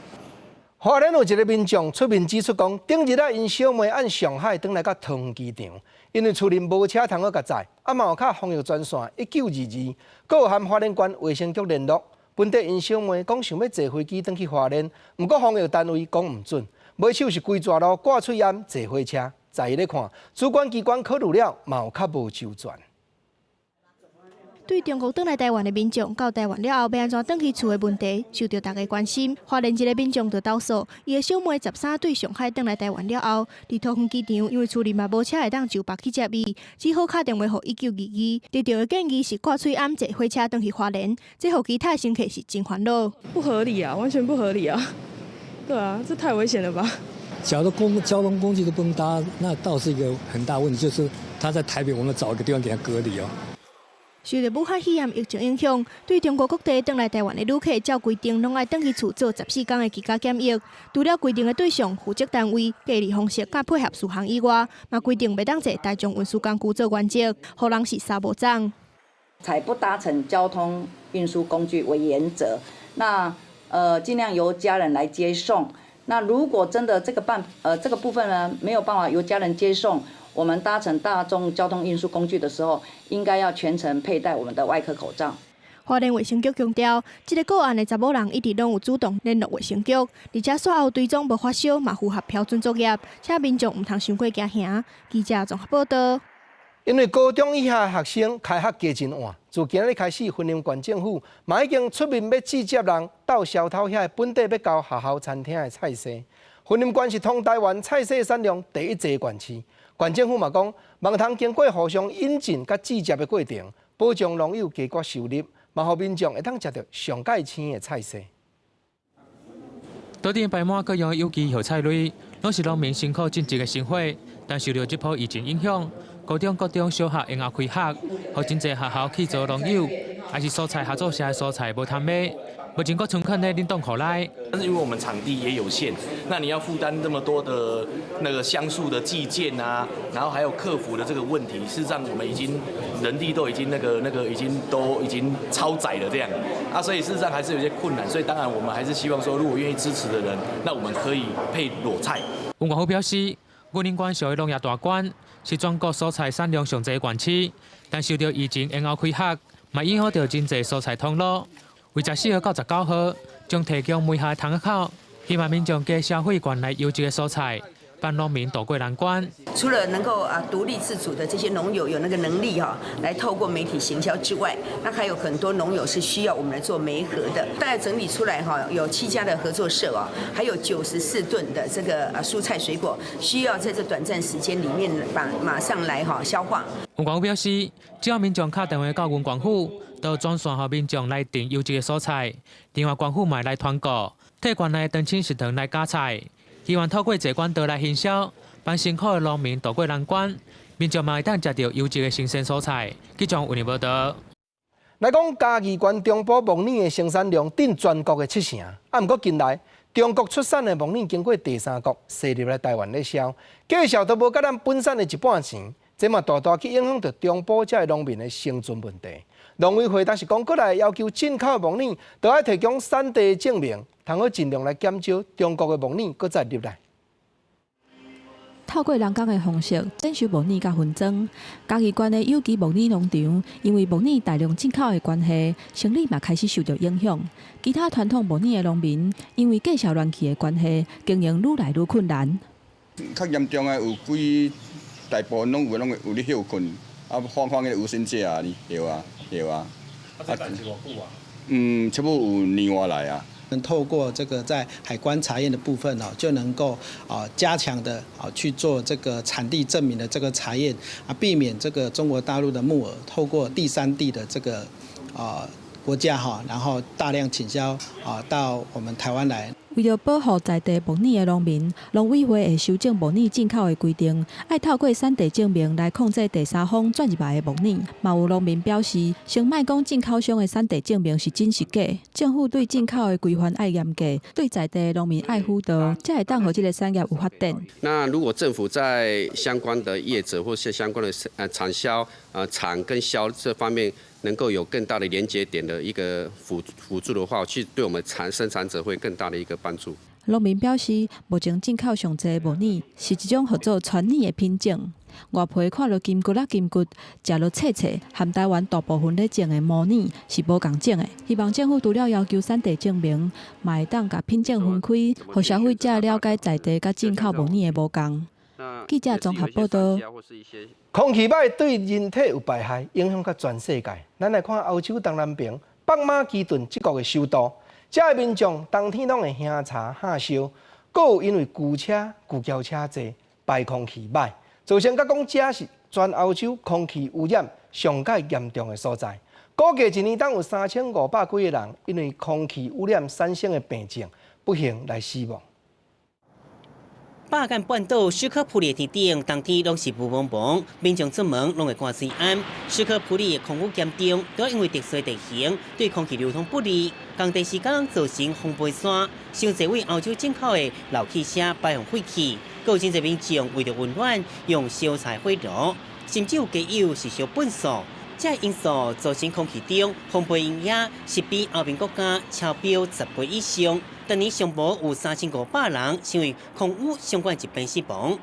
花蓮有一个民眾出面指出講，頂日啊，𪜶小妹按上海轉來到桃園機場，因為厝內無車通好共載，啊嘛有敲防疫專線1922，閣有和花蓮縣衛生局聯絡。本底𪜶小妹講想欲坐飛機轉去花蓮，毋過防疫單位講毋準，尾手是規逝路掛喙罨坐火車。在伊咧看，主管機關考慮了，嘛有較無周全。對中國轉來台灣的民眾，到台灣了後，欲按怎轉去厝的問題，受著大家關心。花蓮一个民眾就投訴，伊的小妹13對上海轉來台灣了後，佇桃園機場，因為厝裡嘛無車會當就縛去接伊，只好敲電話予1922。得著的建議是掛喙罨坐火車轉去花蓮，這予其他乘客是真煩惱。不合理啊，完全不合理啊！對啊，這太危險了吧？假如公交通工具都不能搭，那倒是一個很大問題，就是他在台北，我們找一個地方給他隔離哦。受著武漢肺炎疫情影響，對中國各地轉來台灣的旅客，照規定攏愛轉去厝做14天的居家檢疫。除了規定的對象、負責單位、隔離方式佮配合事項以外，嘛規定袂當坐大眾運輸工具做原則，予人是三無總。採不搭乘交通運輸工具為原則，那盡量由家人來接送。那如果真的這個辦這個部分呢，沒有辦法由家人接送，我們搭乘大眾交通運輸工具的時候，應該要全程佩戴我們的外科口罩。花蓮衛生局強調，這个個案的查某人一直攏有主動聯絡衛生局，而且煞後追蹤無發燒，嘛符合標準作業，請民眾毋通傷過驚嚇。記者綜合報導。因為高中以下學生開學加真晚，自今日開始，雲林縣政府嘛已經出面欲拒接人鬥消偷遐本地欲交學校餐廳的菜色。雲林縣是通台灣菜色產量第一濟縣市，縣政府嘛講，望通經過互相引進佮拒接的過程，保障農友加懸收入，嘛予民眾會當食著上蓋鮮的菜色。桌頂擺滿各樣有機葉菜類，攏是農民辛苦種植的成果，但受著這波疫情影響，高中、國中小學延後開學，予真濟學校去做農友，抑是蔬菜合作社的蔬菜無通賣。目前閣存囥佇冷凍庫內。但是因為我們場地也有限，那你要負擔這麼多的那個箱數的計件啊，然後還有客服的這個問題，事實上我們已經人力都已經那個已經都已經超載了這樣，啊，所以事實上還是有些困難，所以當然我們還是希望說，如果願意支持的人，那我們可以配裸菜。吳國富表示，雲林縣屬於農業大縣，是全國蔬菜產量上濟的縣市，但受著疫情延後開學，嘛影響著真濟蔬菜通路。為14號到19號，將提供每下窗口，希望民眾加消費縣內優質的蔬菜，幫農民渡過難關。除了能夠啊獨立自主的這些農友有那個能力哈，來透過媒體行銷之外，那還有很多農友是需要我們來做媒合的。大概整理出來哈，有7家的合作社哦，還有94噸的這個啊蔬菜水果，需要在這短暫時間裡面把馬上來哈消化。吳國表示，只要民眾敲電話到雲縣府，就專線予民眾來訂優質的蔬菜。另外，縣府嘛來團購，替縣內長青食堂來加菜，希望透過這管道來行銷，幫辛苦的農民渡過難關。民眾嘛會當食著優質的新鮮蔬菜。記者為你報導。來講嘉義縣中部木耳的生產量佔全國的7成，啊，毋過近來中國出產的木耳經過第三國踅入來台灣咧銷，價數都無佮咱本產的一半錢，這嘛大大去影響著中部遮的農民的生存問題。農委會當時講，閣來要求進口的木耳都愛提供產地證明，通好盡量來減少中國的木耳閣再入來。透過人工的方式採收木耳佮分裝，嘉義縣的有機木耳農場，因為木耳大量進口的關係，生理嘛開始受著影響。其他傳統木耳的農民，因為價數亂去的關係，經營愈來愈困難。較嚴重的有幾大部分攏有攏有咧歇睏，啊放放彼個無薪假啊，對啊對啊。啊，這代誌偌久啊？嗯，差不多有年外來啊。透過這個在海關查驗的部分哦，就能夠啊加強的啊去做這個產地證明的這個查驗啊，避免這個中國大陸的木耳透過第三地的這個啊國家哈，然後大量傾銷啊到我們台灣來。為著保護在地木耳的農民，農委會會修正木耳進口的規定，愛透過產地證明來控制第三方轉入來的木耳。嘛有農民表示，先莫講進口商的產地證明是真是假，政府對進口的規範愛嚴格，對在地的農民愛輔導，才會當予這个產業有發展。那如果政府在相關的業者或是相關的產銷產跟銷這方面，能夠有更大的連接點的一個輔助的話，其實對我們生產者會更大的一個幫助。農民表示，目前進口上濟木耳是一種號做川耳的品種，外皮看著金骨仔金骨，食落脆脆，和台灣大部分咧種的毛耳是無仝種的。希望政府除了要求產地證明，嘛會當共品種分開，予消費者了解在地佮進口木耳的無仝。記者綜合報道。空氣歹對人體有排害，影響到全世界。咱來看歐洲東南邊北馬其頓這國的首都，遮的民眾冬天攏會興柴烘燒，閣有因為舊車、舊轎車濟，排空氣歹，造成甲講遮是全歐洲空氣污染上蓋嚴重的所在。估計一年當有3500幾个人因為空氣污染產生的病症，不幸來死亡。巴爾幹半島斯科普里天頂，冬天攏是霧濛濛，民眾出門攏會寒喙罨。斯科普里的空污嚴重，主要因為特殊地形對空氣流通不利，仝塊時間造成風飛沙，傷濟對歐洲進口的老汽車排放廢氣，閣有真濟民眾為著溫暖用燒柴火爐，甚至有街友是燒糞埽。這因素造成空氣中風飛營養是比歐盟國家超標10倍以上。逐年上無有3500人因為空污相關疾病死亡，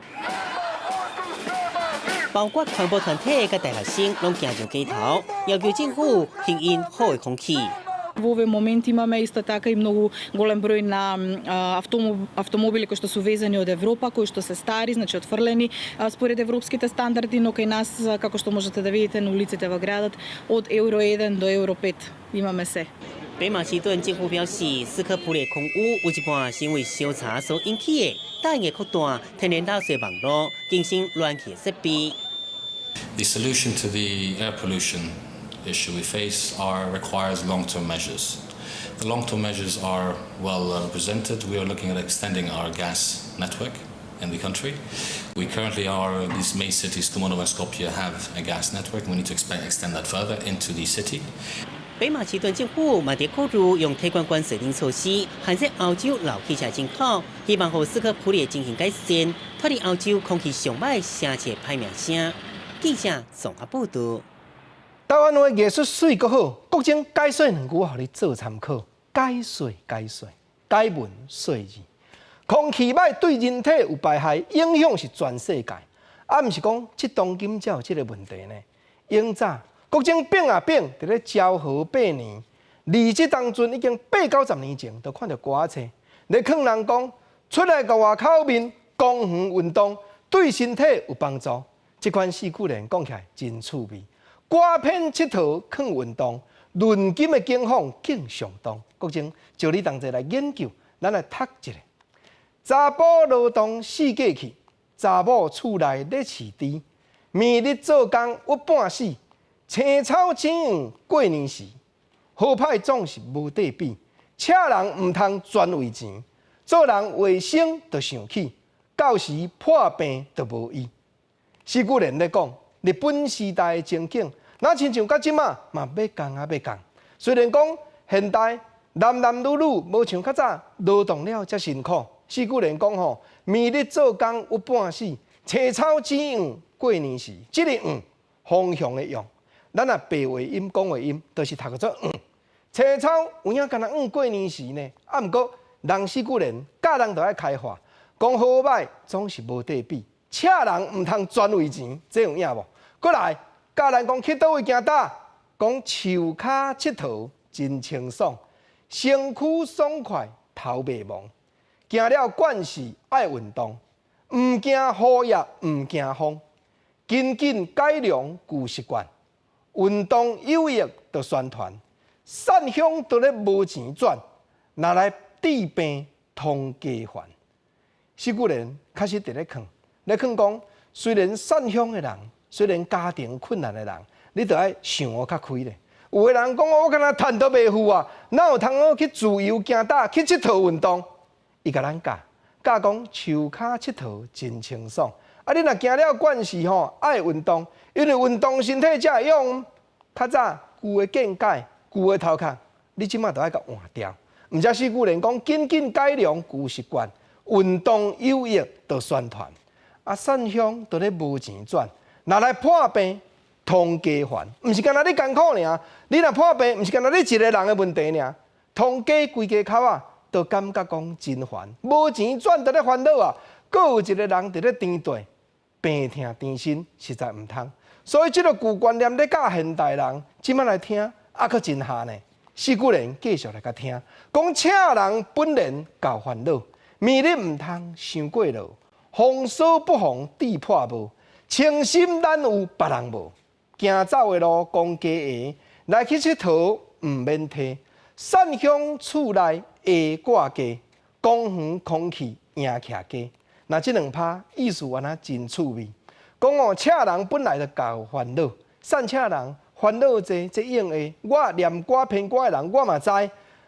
包括環保團體佮大學生攏行上街頭，要求政府提供好的空氣。 Во овој момент имаме исто така и многу голем број на автомобили кои што се увезени од Европа, кои што се стари, значи отфрлени според европските стандарди, но кај нас, како што можете да видите на улиците во градот, од Евро 1 до Евро 5 имаме се. 北馬其頓政府表示，斯科普里空污有一半是因為燒柴所引起的，大應擴大天然垃圾網路，更新暖氣設備。 The solution to the air pollution issue we face are requires long-term measures. The long-term measures are well presented. We are looking at extending our gas network in the country. We currently are, these main cities, Kumanovo and Skopje, have a gas network. We need to extend that further into the city. 北馬其頓政府嘛佇考慮用提懸關稅等措施，限制歐洲老汽車進口，希望予斯科普里進行改善，脫離歐洲空氣上歹城市歹名聲。記者綜合報道。台灣話藝術媠閣好，國政解說兩句，予你做參考。解說解說，解文說字。空氣歹對人體有排害，影響是全世界。啊，毋是講這當今才有這个問題呢。永早國政變啊變，佇咧昭和八年，離這當陣已經八九十年前，就看著歌仔冊咧勸人講，出來到外口面公園運動對身體有幫助。這款四句聯講起來真趣味。歌片𨑨迌勸運動，論今的景況更相當。國政招你同齊來研究，咱來讀一下。查埔勞動四界去，查某厝內咧飼豬，暝日做工鬱半死，青草青黃過年時，好歹總是無得比，赤人毋通專為錢，做人衛生就想起，到時破病就無醫。四句聯咧講，日本時代的情景，若親像佮這馬嘛欲仝啊欲仝。雖然講現代男男女女無像較早勞動了遮辛苦。四句聯講吼，暝日做工鬱半死，青草青黃過年時，這个黃方向的黃，咱若白話音講話音，就是讀做黃。青草有影敢若黃過年時呢？啊，毋過人四句聯教人就愛開化，講好歹總是無得比。赤人毋通專為錢，這有影無？閣來教人講去佗位行搭，講樹跤𨑨迌真清爽，身軀爽快頭袂蒙。行了慣勢愛運動，毋驚雨也毋驚風，緊緊改良舊習慣，運動有益就宣傳，散鄉都咧無錢賺，拿來治病通加煩。四句聯確實佇咧勸，咧勸講，雖然散鄉的人，雖然家庭困難的人，你著愛想予較開咧。有的人講我敢若趁都袂赴啊，哪有通好去自由行搭去𨑨迌運動？伊共咱教，教講樹跤𨑨迌真清爽。啊，你若驚了慣勢吼，愛運動，因為運動身體才會勇。較早舊的見解、舊的頭殼，你這馬都愛共換掉。毋才四句連講，緊緊改良舊習慣，運動有益就宣傳。啊，散鄉都咧無錢轉，若來破病，通家煩，毋是干焦你艱苦爾。你若破病，毋是干焦你一个人的問題爾，通家規家口仔，都感覺講真煩，無錢轉都咧煩惱啊。閣有一個人佇咧甜地，病痛纏身，實在毋通。所以這個舊觀念咧教現代人，這馬來聽，猶閣真合呢。四句連繼續來共聽，講請人本然夠煩惱，暝日毋通傷過勞，風霜不防戴破帽，清心咱有別人無。行走的路講假話，來去𨑨迌毋免提。散鄉厝內下掛雞，公園空氣贏徛家。那這兩拍意思按呢真趣味。講哦，請人本來就夠煩惱，散赤人煩惱濟，這應的。我念歌編歌的人，我嘛知。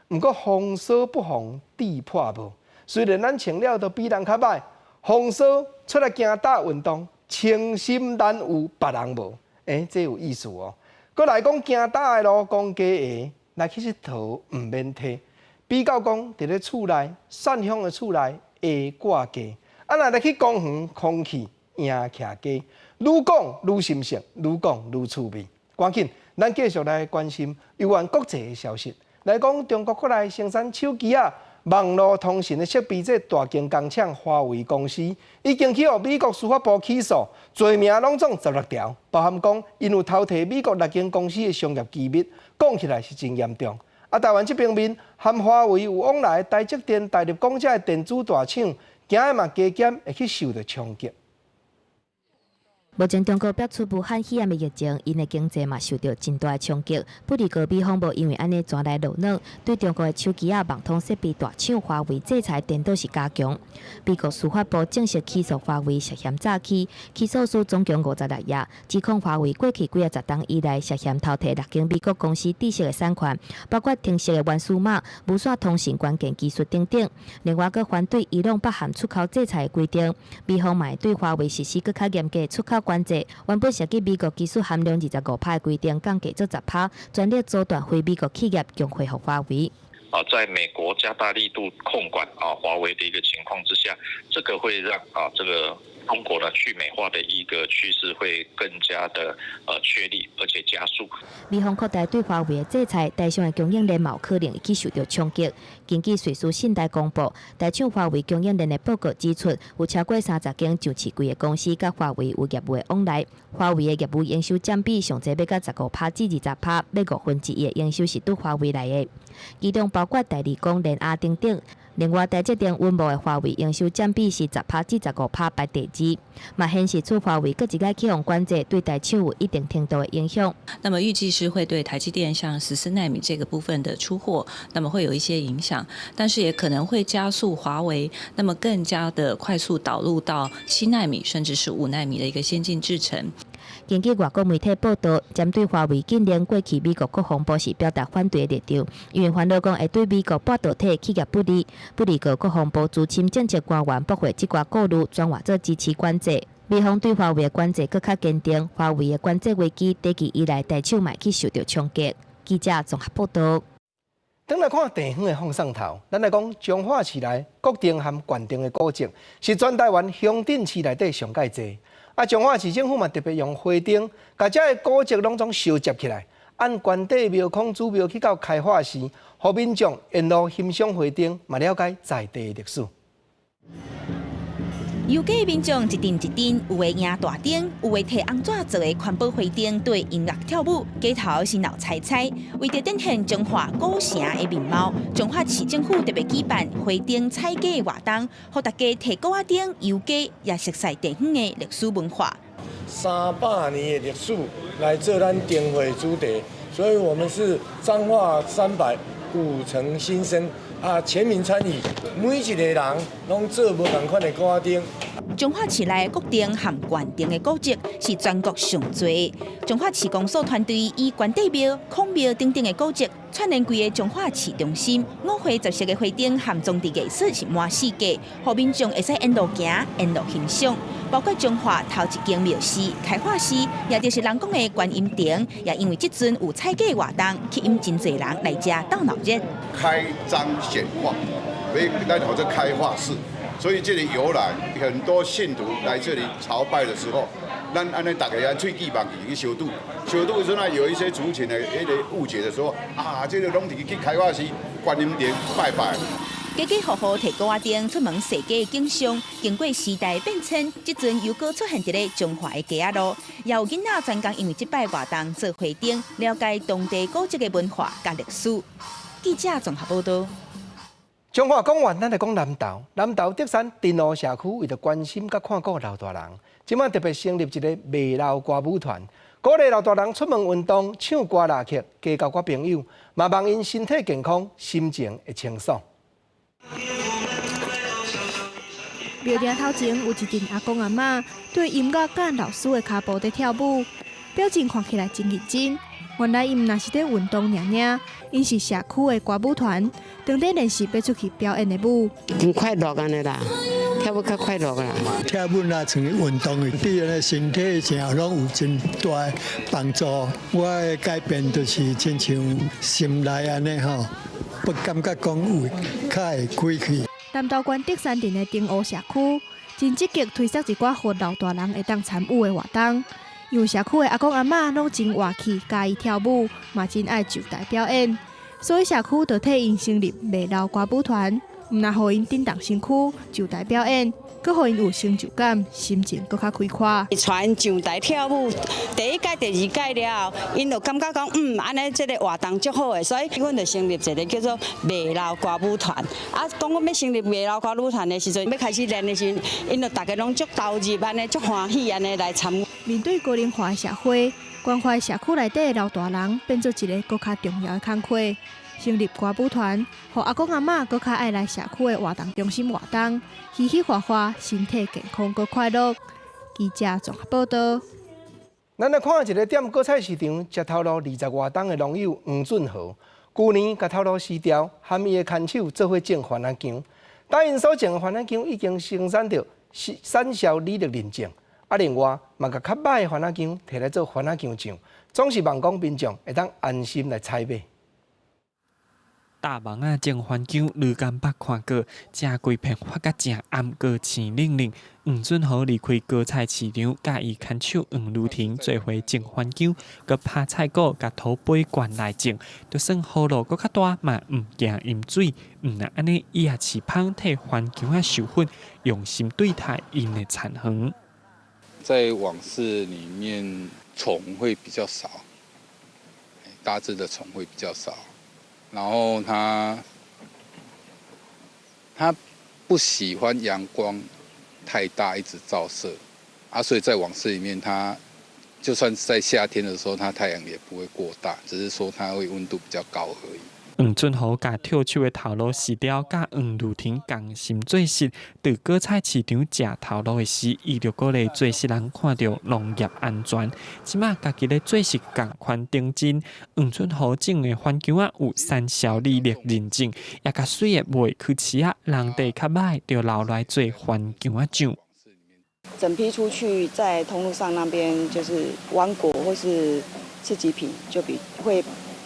毋過風霜不防戴破帽，雖然咱穿了都比人較䆀，風霜出來行踏運動，清心咱有，別人無。欸，這有意思哦。閣來講行踏的路，講假話，來去𨑨迌毋免提。比較講，佇咧厝內，散鄉的厝內下掛雞，啊，若來去公園，空氣贏徛家，愈講愈心酸，愈講愈趣味。趕緊，咱繼續來關心有關國際的消息。來講中國國內生產手機仔、網路通訊的設備，這大型工廠華為公司已經去予美國司法部起訴，罪名攏總16條，包含講𪜶有偷提美國六間公司的商業機密，講起來是真嚴重。啊，台灣這邊面和華為有往來，台積電、大立光這電子大廠，驚的嘛加減會去受著衝擊。目前中國爆出武漢肺炎的疫情，𪜶的經濟嘛受著真大的衝擊。不過美方無因為按呢全來落軟，對中國的手機仔、網通設備大廠華為制裁，顛倒是加強。美國司法部正式起訴華為涉嫌詐欺，起訴書總共56頁，指控華為過去幾仔十冬以來涉嫌偷提六間美國公司知識的產權，包括程式的原始碼、無線通訊關鍵技術等等。另外，閣反對伊朗、北韓出口制裁的規定，美方嘛會對華為實施閣較嚴格的出口管制，原本設計美國技術含量25趴的規定降低做10趴，全力阻斷非美國企業供貨予華為。啊，在美國加大力度控管啊華為的一個情況之下，這個會讓啊這個中國呢去美化的一個趨勢會更加的確立，而且加速。美方擴大對華為的制裁，台商的供應鏈嘛有可能會去受著衝擊。根據瑞士信貸公布，台廠華為供應鏈的報告指出，有超過30間上市櫃的公司佮華為有業務的往來。華為的業務營收佔比上濟欲到15趴至20趴，欲1/5的營收是對華為來的。其中包括大立光、聯亞等等。另外，台積電穩步的華為營收佔比是10趴至15趴，排第二，嘛顯示出華為閣一擺去予管制，對台廠有一定程度的影響。那麼預計是會對台積電像14納米這個部分的出貨，那麼會有一些影響，但是也可能會加速華為，那麼更加的快速導入到7納米甚至是5納米的一個先進製程。根據外國媒體報導，針對華為禁令，過去美國國防部是表達反對的立場，因為煩惱講會對美國半導體企業不利。不過國防部資深政策官員駁回這寡顧慮，轉換做支持管制。美方對華為的管制閣較堅定，華為的管制危機短期以來，台廠嘛去受著衝擊。記者綜合報導。轉來看地方的放送頭，咱來講彰化市內國定和縣定的古蹟，是全台灣鄉鎮市內底上蓋濟。啊，彰化市政府嘛特別用花燈，共這个古蹟攏總收集起來，按關帝廟、孔子廟去到開化寺，予民眾沿路欣賞花燈，嘛了解在地的歷史。遊街民眾一陣一陣，有的贏大燈，有的提紅紙做的環保花燈，對音樂跳舞，街頭是鬧彩彩。為著展現彰化古城的面貌，彰化市政府特別舉辦花燈踩街活動，予大家提鼓仔燈遊街，也熟悉地方的歷史文化。300年的歷史來做咱燈會主題，所以我們是彰化300古城新生啊，全民參與，每一個人攏做無仝款的鼓仔燈。彰化市內國定和縣定的古蹟是全國上濟。彰化市公所團隊以關帝廟、孔廟等等的古蹟串聯規个彰化市中心，五花十色的花燈和裝置藝術是滿四界，予民眾會使沿路行、沿路欣賞。包括彰化頭一間廟寺開化寺，也就是人講的觀音亭，也因為這陣有踩粿活動，吸引真濟人來遮鬥鬧熱。開漳顯化，所以咱號做開化寺，所以這裡由來很多信徒來這裡朝拜的時候，咱按呢逐家按喙齒望去去相拄，相拄的時陣有一些族群的彼個誤解的時候，啊，這個攏是去開化寺觀音亭拜拜。家家戶戶提鼓仔燈出門踅街的景象，經過時代變遷，這陣又閣出現佇咧彰化的街仔路，也有囡仔專工因為這擺活動做花燈，了解當地古蹟的文化佮歷史。記者綜合報道。彰化講完，咱來講南投。南投竹山鎮湖社區為著關心佮看顧老大人，這擺特別成立一个袂老歌舞團，鼓勵老大人出門運動、唱歌拉曲、結交朋友，嘛望𪜶身體健康、心情會清爽。廟埕頭前有一陣阿公阿嬤對音樂佮老師的跤步佇跳舞，表情看起來真認真。原來𪜶毋若是佇運動爾爾，𪜶是社區的歌舞團，當佇練習欲出去表演的舞。真快樂按呢啦，跳舞較快樂啦。跳舞若像運動，對咱的身體上攏有真大的幫助。我的改變就是親像心內按呢吼，不感覺講有較會開氣。南投縣竹山鎮的頂湖社區，真積極推捒一寡予老大人會當參與的活動。因為社區的阿公阿嬤攏真活氣，佮意跳舞，嘛真愛上台表演，所以社區就替𪜶成立袂老歌舞團，毋但予𪜶振動身軀上台表演，閣予𪜶有成就感，心情閣較開闊。帶𪜶上台跳舞，第一屆、第二屆了後，𪜶就感覺講，按呢這个活動足好的，所以阮就成立一个叫做袂老歌舞團。啊，講阮欲成立袂老歌舞團的時陣，欲開始練的時陣，𪜶就逐家攏足投入，按呢足歡喜，按呢來參與。面對高齡化的社會，關懷社區內底的老大人，變做一个閣較重要的工課。成立歌舞團，予阿公阿嬤閣較愛來社區的活動中心活動，嘻嘻哈哈，身體健康閣快樂。記者綜合報道。咱來看一个踮果菜市場食頭路二十外冬的農友黃俊豪，舊年共頭路辭掉，含伊的牽手做伙種番仔薑。但𪜶所種的番仔薑已經生產著產銷履歷認證。啊，另外嘛，共較䆀的番仔薑提來做番仔薑醬，總是望講民眾會當安心來採買。大網仔種番薑，呂江北看過，食規片發甲誠暗，閣青冷冷。黃俊豪離開果菜市場，佮伊牽手黃如婷做伙種番薑，閣拍菜果，共土杯灌來種，就算雨落閣較大，嘛毋驚淹水。毋但按呢，伊也飼蜂替番薑仔授粉，用心對待𪜶的田園。在網室裡面，蟲會比較少，大隻的蟲會比較少。然後它不喜歡陽光太大，一直照射，啊，所以在網室裡面，它就算在夏天的時候，它太陽也不會過大，只是說它會溫度比較高而已。黃俊豪共跳手的頭路辭掉，佮黃如婷仝心做穡，佇果菜市場食頭路的時，伊就鼓勵做穡人看著農業安全。這馬家己咧做穡仝款頂真，黃俊豪種的番薑仔有產銷履歷認證，也共媠的賣去市仔，人地較䆀，就留來做番薑仔醬。整批出去在通路上那邊，就是芒果或是次級品，就比會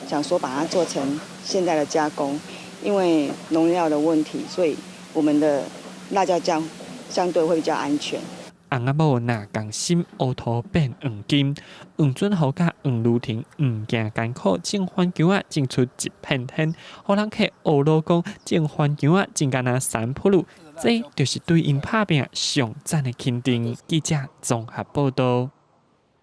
想說把它做成現在的加工，因為農藥的問題，所以我們的辣椒醬相對會比較安全。翁仔某若仝心，烏塗變黃金。黃俊豪佮黃如婷毋驚艱苦，種番薑仔種出一片天。予人客學老講，種番薑仔真敢若三浦路，這就是對𪜶拍拚上讚的肯定。記者綜合報道。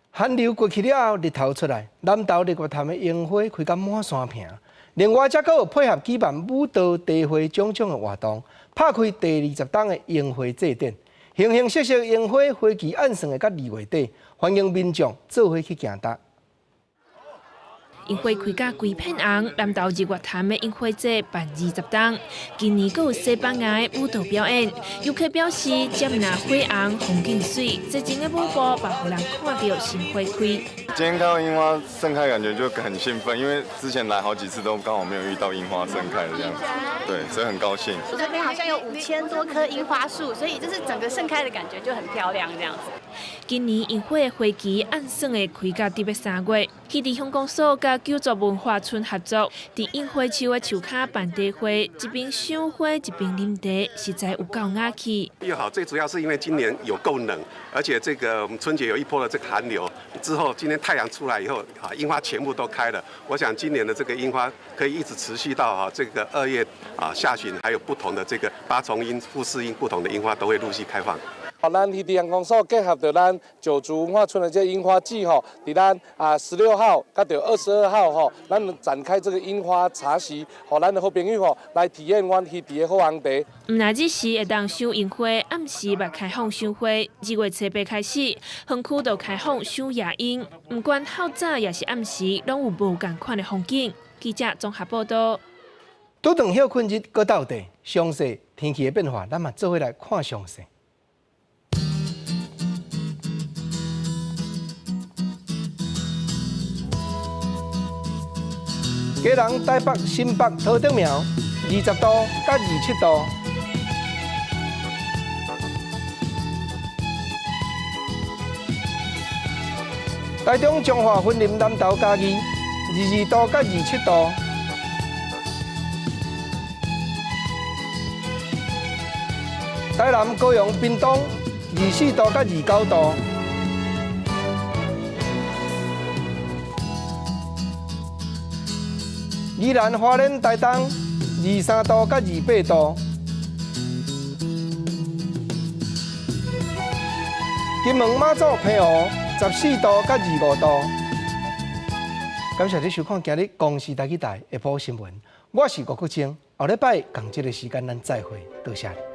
寒流過去了後，日頭出來，南投日月潭的櫻花開甲滿山坪。另外，才閣有配合舉辦舞蹈、茶會種種的活動，拍開第二十冬的櫻花祭典。形形色色櫻花花期按算會到2月底，歡迎民眾做伙去行搭。櫻花開甲規片紅，南投日月潭的櫻花節辦20冬，今年閣有西班牙的舞蹈表演。遊客表示，這毋但花紅風景媠，這種的舞步嘛予人看著心花開。今天看到櫻花盛開，感覺就很興奮，因為之前來好幾次都剛好沒有遇到櫻花盛開的樣子，對，所以很高興。這邊好像有5000多棵櫻花樹，所以就是整個盛開的感覺就很漂亮，這樣子。今年櫻花的花期按算會開到得欲3月。魚池鄉公所佮九族文化村合作，佇櫻花樹的樹跤辦茶會，一邊賞花一邊啉茶，實在有夠雅趣。又好，最主要是因為今年有夠冷，而且這個我們春節有一波的這個寒流之後，今天太陽出來以後，啊，櫻花全部都開了。我想今年的這個櫻花可以一直持續到啊這個2月啊下旬，還有不同的這個八重櫻、富士櫻不同的櫻花都會陸續開放。好，咱魚池鄉公所結合著咱九族文化村的這櫻花季吼，佇咱16號佮著22號吼，咱展開這個櫻花茶席，予咱的好朋友吼來體驗阮魚池的好紅茶。毋但日時會當賞櫻花，暗時嘛開放賞花。2月初8開始，園區就開放賞夜櫻，毋管透早抑是暗時，攏有無仝款的風景。記者綜合報道。拄頓歇睏日閣鬥地，詳細天氣的變化，咱嘛做伙來看詳細。基隆、台北、新北、桃竹苗，20度佮27度。台中彰化、雲林、南投、嘉義，22度佮27度。台南、高雄、屏東，24度佮29度。宜蘭、花蓮、台東，23度佮28度。金門、馬祖、澎湖，14度佮25度。感謝你收看今日公視台語台下晡新聞，我是吳國清，後禮拜仝這个時間咱再會，多謝你。